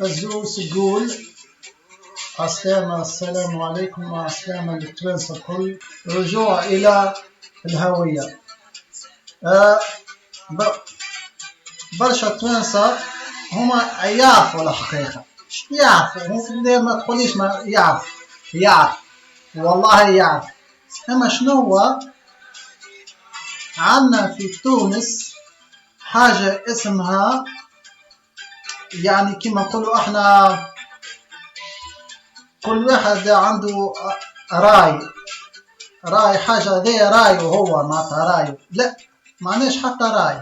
الزوز تقول عسلامة، السلام عليكم وعسلامة للتوانسة الكل. رجوع إلى الهوية. آه برشا توانسة هما يعرفوا الحقيقة، يعرفوا، ما تقوليش ما يعرف، يعرف والله يعرف. أما شنو هو عندنا في تونس حاجة اسمها، يعني كما نقولوا احنا كل واحد عنده راي، راي حاجة ذي راي وهو معناتها راي. لا، ما عندناش حتى راي،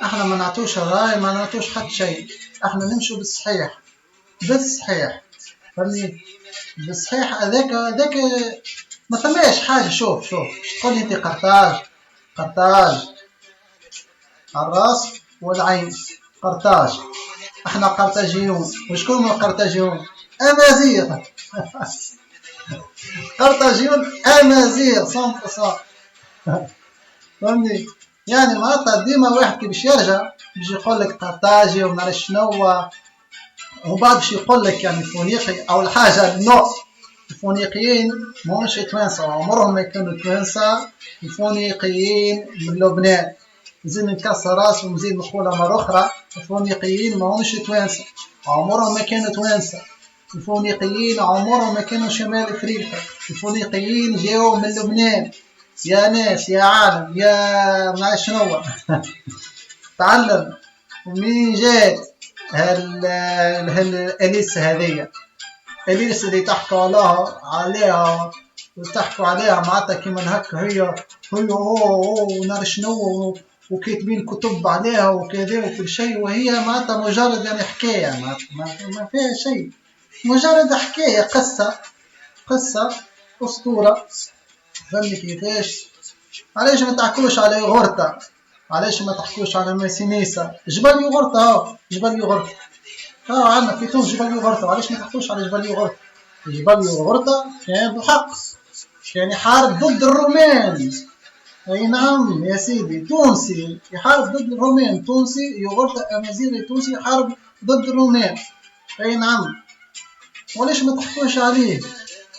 احنا ما نعطوش راي، ما نعطوش حتى شيء، احنا نمشوا بالصحيح، بالصحيح، فهمني؟ بالصحيح هذاك هذاك ما ثماش حاجة. شوف شوف، تقول انت قرطاج، قرطاج على الراس والعين، قرطاج، احنا قرطاجيون. وشكون من القرطاجيون؟ امازيغ. قرطاجيون امازيغ 100%، فهمني؟ يعني معناتها ديما واحد كي باش يرجع باش يقول لك قرطاجي وما نعرف شنو، وبعد باش يقول لك يعني فونيقي او الحاجه. non، الفونيقيين ماهمش توانسه، عمرهم ما كانوا توانسه. الفونيقيين من لبنان. نزيد نكسر راسي ونزيد نقولها مرة أخرى، الفونيقيين ماهمش توانسة، عمرهم ما كانوا توانسة. الفونيقيين عمرهم ما كانوا شمال افريقيا. الفونيقيين جاوا من لبنان. يا ناس، يا عالم، يا ما شنو، تعلم ومنين جات هالاليس هذية، اليس اللي تحكوا عليها وتحكوا عليها معناتها كيما هكا، هي هي اوه اوه ونار شنو، وكاتبين كتب عليها وكذا وكل شيء، وهي معناتها مجرد يعني حكاية، ما فيها شيء، مجرد حكاية، قصة، قصة أسطورة، فهمني كيفاش؟ علاش ما تحكوش على يغورتا؟ علاش ما تحكوش على ماسينيسا؟ جبل يغورتا، ها جبل يغورتا، ها عندنا في تونس جبل يغورتا. علاش ما تحكوش على جبل يغورتا؟ جبل يغورتا كان بالحق كان يحارب ضد الرومان. اي نعم يا سيدي، تونسي يحارب ضد الرومان، تونسي يغورتا، امازيغي تونسي يحارب ضد الرومان، اي نعم. وعلاش ما تحكوش عليه؟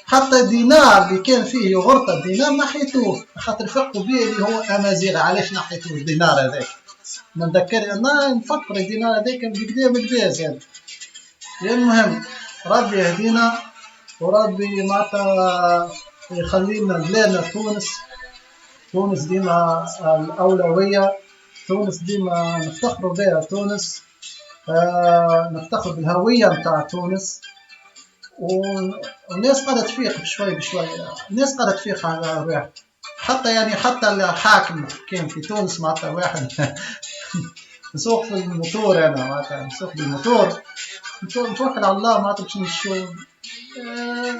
حتى دينار اللي كان فيه يغورتا، دينار نحيتوه خاطر فقوا به اللي هو امازيغي. علاش نحيتوه الدينار هذاك؟ نتذكر، انا نفكر الدينار هذاك بكدا بكدا زاد. المهم ربي يهدينا وربي معناتها يخلينا بلادنا تونس. تونس ديما الأولوية، تونس ديما نفتخروا بها تونس، نفتخر بالهوية نتاع تونس. والناس قاعدة تفيق بشوي بشوي، الناس قاعدة تفيق على الواحد. حتى يعني حتى الحاكم كان في تونس، معناتها واحد نسوق في الموتور، انا معناتها نسوق بالموتور، نتوكل على الله معناتها باش نمشيو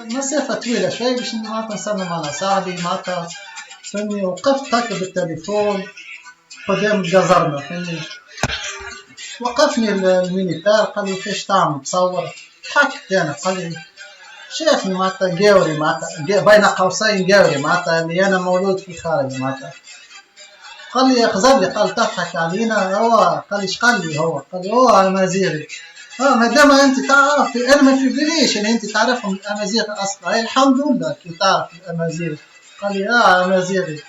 مسافة طويلة شوي باش معناتها نسلم على صاحبي معناتها، فهمني؟ وقفت هكا بالتليفون قدام الجزرنة، فهمني؟ وقفني ال militaire، قال لي فاش تعمل تصور؟ ضحكت انا. قال لي، شافني معناتها قاوري، معناتها بين قوسين قاوري، معناتها اللي انا مولود في الخارج معناتها. قال لي، خزر لي، قال تضحك علينا؟ هو قال لي، ايش قال لي هو؟ قال لي هو امازيغي. ما دام انت تعرف، انا ما في باليش ان انت تعرفهم الامازيغ اصلا. الحمد لله كي تعرف الامازيغ. قال لي امازيغي،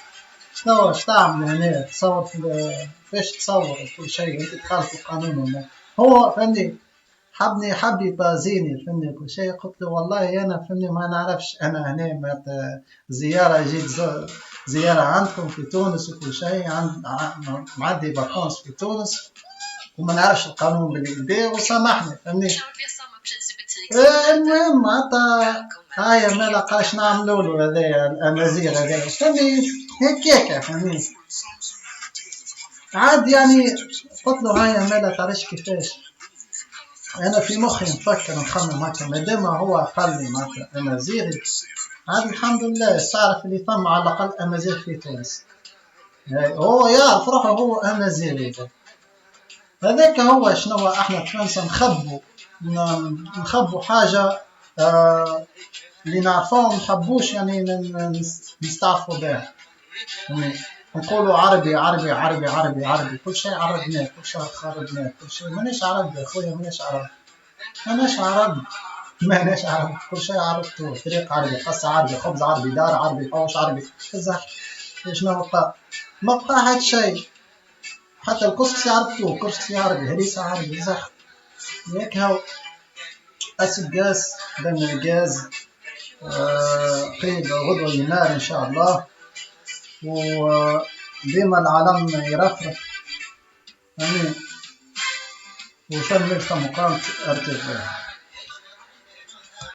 شنو اش تعمل هنا؟ تصور في فاش تصور كل شيء؟ انت تخالف القانون. هو فهمني، حبني، حب يبازيني، فهمني، كل شيء. قلت له والله انا فهمني ما نعرفش، انا هنا زياره، جيت زياره عندكم في تونس وكل شيء، عند معدي vacances في تونس وما نعرفش القانون بالكدا وسامحني، فهمني؟ المهم معناتها هاي ما لقاش نعملوا له هذايا الامازيغ هذايا، فهمني؟ هكاكا، فهمني؟ عاد يعني قلت له هاي مالا تعرفش كيفاش، انا في مخي نفكر نخمم هكا، مادام هو قال لي معناتها امازيغي، عاد الحمد لله تعرف اللي ثم على الاقل امازيغ في تونس. هو يعرف روحه هو امازيغي. هذاك هو شنو احنا توانسه نخبوا، نخبوا حاجه اللي نعرفوها، نحبوش يعني نستعرفوا بها. نقولوا عربي عربي عربي عربي عربي، كل شيء عربناه، كل شيء خربناه، كل شيء. مانيش عربي يا خويا، مانيش عربي. ماناش عرب، ماناش عرب. كل شيء عربتوه، طريق عربي، قصة عربي، خبز عربي، دار عربي، حوش عربي. الزح شنو بقى؟ ما بقى حتى شيء. حتى الكسكسي عربتوه، كسكسي عربي، هريسة عربي، زح ياك. هاو الغاز دم الغاز قريب غدوة ينال إن شاء الله، وديما العلم يرفرف. آمين. وثمن مقامة ارتفاع.